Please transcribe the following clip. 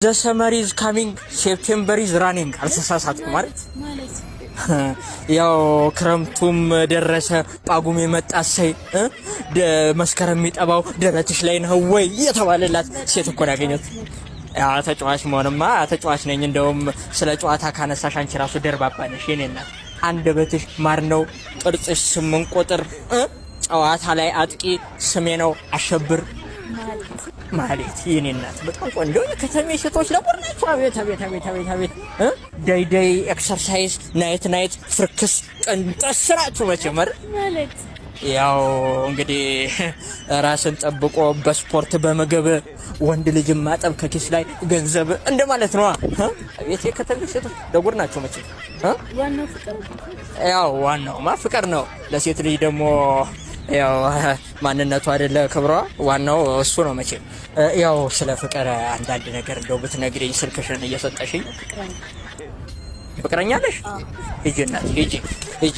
The summer is coming, September is running። አልተሳሳትኩም ማለት? ማለት? ያው ክረምቱም ደረሰ፣ ጳጉሜ መጣ፣ እሰይ መስከረም የሚጠባው ደረትሽ ላይ ነው ወይ የተባለላት ሴት እኮ ነው ያገኘሁት። ያ ተጫዋች መሆንማ ተጫዋች ነኝ። እንደውም ስለ ጨዋታ ካነሳሽ አንቺ ራሱ ደርባባ ነሽ የኔ እናት። አንደበትሽ ማር ነው፣ ቅርጽሽ 8 ቁጥር፣ ጨዋታ ላይ አጥቂ፣ ስሜ ነው አሸብር። ማለት? ማለት የኔ እናት በጣም ቆንጆ የከተሜ ሴቶች ለቡር ናቸው። አቤት አቤት አቤት አቤት አቤት፣ day day exercise፣ night night ፍርክስ ቅንጥስ ናችሁ መቼም አይደል? ማለት? ያው እንግዲህ ራስን ጠብቆ በስፖርት በምግብ ወንድ ልጅ ማጠብ ከኪስ ላይ ገንዘብ እንደማለት ነው። አቤት የከተሜ ሴቶች ለጉር ናቸው መቼም እ? ዋናው ፍቅር ነው። ያው ዋናውማ ፍቅር ነው። ለሴት ልጅ ደግሞ ያው ማንነቱ አይደለ ክብሯ፣ ዋናው እሱ ነው መቼም። ያው ስለ ፍቅር አንዳንድ ነገር እንደው ብትነግሪኝ ስልክሽን እየሰጠሽኝ። ፍቅረኛ። ፍቅረኛ አለሽ? ሂጂ እናት፣ ሂጂ ሂጂ።